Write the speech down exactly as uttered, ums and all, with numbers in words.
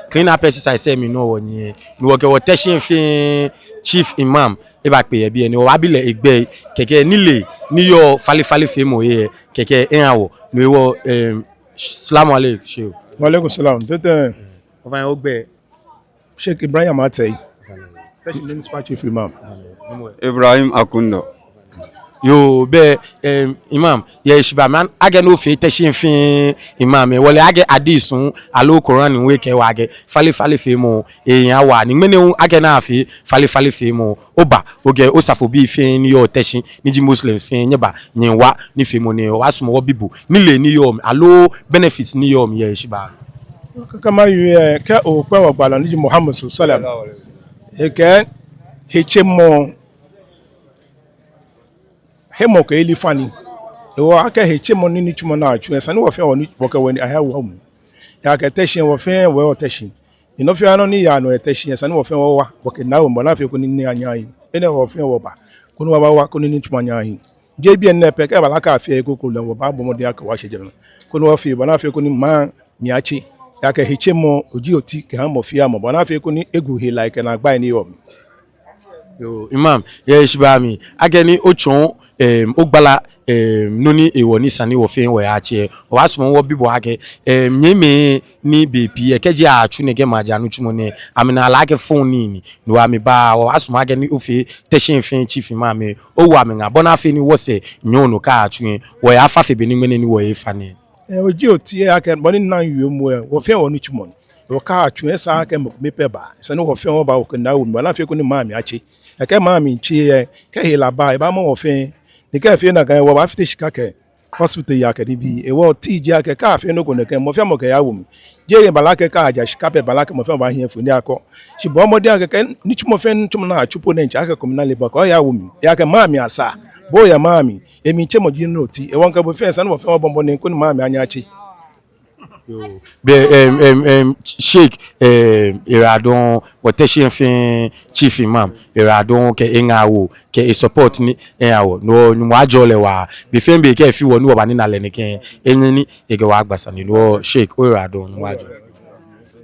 Clean up exercise lɛ mli nɔ wɔnyiɛ, ni wɔkɛ wɔ Teshie fɛɛ chief imam ebakpe yɛ biɛ, ni wɔbaabi lɛ egbɛi, kɛkɛ nilee ni yɔɔ falefale feemɔ he lɛ, kɛkɛ eha wɔ, no hewɔ, em, salamu alaikum, sheikh. Wa alaikum salam. Tete. Ofainɛ ogbɛi? Sheikh Ibrahim Amartey. Teshie municipal chief imam. Ibrahim Akundo. Yoo, bɛ, em, imam, yɛ heshibaa mli, akɛni ofee Teshie fɛɛ imam lɛ, wɔle akɛ hadith hu aloo Quran hu ekɛɛ wɔ akɛ falefale feemɔ ehiaa waa, ni ŋmɛnɛ hu akɛni aafee falefale feemɔ, oba, okɛ osafobii fɛɛ ni yɔɔ Teshie, ni ji Muslims fɛɛ, nyɛba nyɛwa nifeemɔ nɛɛ, wɔbaasumɔ wɔbi bo nilee ni yɔɔ mli aloo benefits ni yɔɔ mli yɛ heshibaa. Kɛ mawie lɛ, kɛ okwɛ wɔgbalɔ ni ji Muhammad sallallahu alaihi wasallam, ekɛɛ hetsemɔ, hemɔkɛyeli fa ni. Hewɔ akɛ hetsemɔ ni nitsumɔ ni atsu lɛ, esa ni wɔ fɛɛ wɔnitsumɔ kɛ wɔ ni ahe wɔ mli. Ejaakɛ Teshie, wɔ fɛɛ wɔyɔɔ Teshie. Ni nɔ fɛɛ nɔ ni yaa nɔ yɛ Teshie lɛ, esa ni wɔ fɛɛ wɔwa, wɔkɛ naa wɔmli, bɔ ni afee koni nii anyɛ ahi. Enɛ wɔ fɛɛ wɔba, koni wɔbawa, koni nitsumɔ anyɛ ahi. Jeee biɛ nɛɛ pɛ, kɛ eba lɛ akɛ afee he kroko lɛ, wɔbaabɔ mɔdɛŋ akɛ wɔshɛ jɛmɛ, koni wɔfee bɔ ni afee koni maŋ mli atse. Ejaakɛ hetsemɔ, oji oti kɛha mɔ fɛɛ mɔ, bɔ ni afee koni egu helai kɛ naagbai ni yɔɔ mli. Yoo, imam, yɛ heshibaa mli, akɛni otsɔɔ, em, ogbala, em, nɔ ni hewɔ ni esa ni wɔ fɛɛ wɔya tse lɛ, wɔbaasumɔ wɔbi bo akɛ, em, nyɛmimɛi ni bei pii lɛ, kɛji atsu nɛkɛ maja nitsumɔ nɛɛ, amɛnaa lɛ akɛ fɔŋ nii ni. No hewɔ amɛbaaa, wɔbaasumɔ akɛni ofee Teshie fɛɛ chief imam lɛ, owo amɛ ŋaa, bɔ ni afee ni wɔsɛɛ nyɔɔŋ nɔ kɛ atsu lɛ, wɔyaafa fe bɔ ni ŋmɛnɛ ni wɔyefa nɛɛ. Ee, oji oti, ejaakɛ bɔ ni mina miwie momo lɛ, wɔ fɛɛ wɔnitsumɔ ni. Wɔkɛ atsu lɛ, esa akɛ mɔ kome pɛ baa. Esa ni wɔ fɛɛ wɔba wɔkɛ naa wɔmli, bɔ ni afee koni maŋ mli atse. Kɛ maŋ mli tse lɛ, kɛ hela ba, ebaamɔ wɔ fɛɛ. Ni kɛ efee nakai lɛ, wɔbaafite shika kɛ hospital yaa kɛ nibii. Hewɔ oti ji akɛ kɛ afee nɔ ko nɛkɛ, mɔ fɛɛ mɔ kɛ yaa wɔmli. Jeee eba lɛ akɛ kɛ aja shika pɛ, eba lɛ akɛ mɔ fɛɛ mɔ baahiɛ foi ni akɔ. Shi bɔɔ mɔdɛŋ akɛ kɛ nitsumɔ fɛɛ nitsumɔ ni atsu po nɛɛ, esa akɛ communal labour kɛ oya wɔmli. Ejaakɛ maŋ mli asa. Bo oyɛ maŋ mli. Emli tsemɔ ji nɔ oti. Hewɔ ŋkɛ bo fɛɛ, esa ni wɔ fɛɛ wɔbɔ mɔdɛŋ koni maŋ mli anyɛ atse. Yoo. Bɛ, em, em, em, Sheikh, em, oyiwaladɔŋŋ, wɔ Teshie fɛɛ chief imam, oyiwaladɔŋŋ kɛ eŋaawoo, kɛ e support ni eha wɔ, no Nyɔŋmɔ ajɔɔ lɛ waa, be fɛɛ be kɛ efi wɔ ni wɔbanina lɛ nɛkɛ, enyɛ ni ekɛ wɔ agba sane, no Sheikh, oyiwaladɔŋŋ, Nyɔŋmɔ ajɔɔ.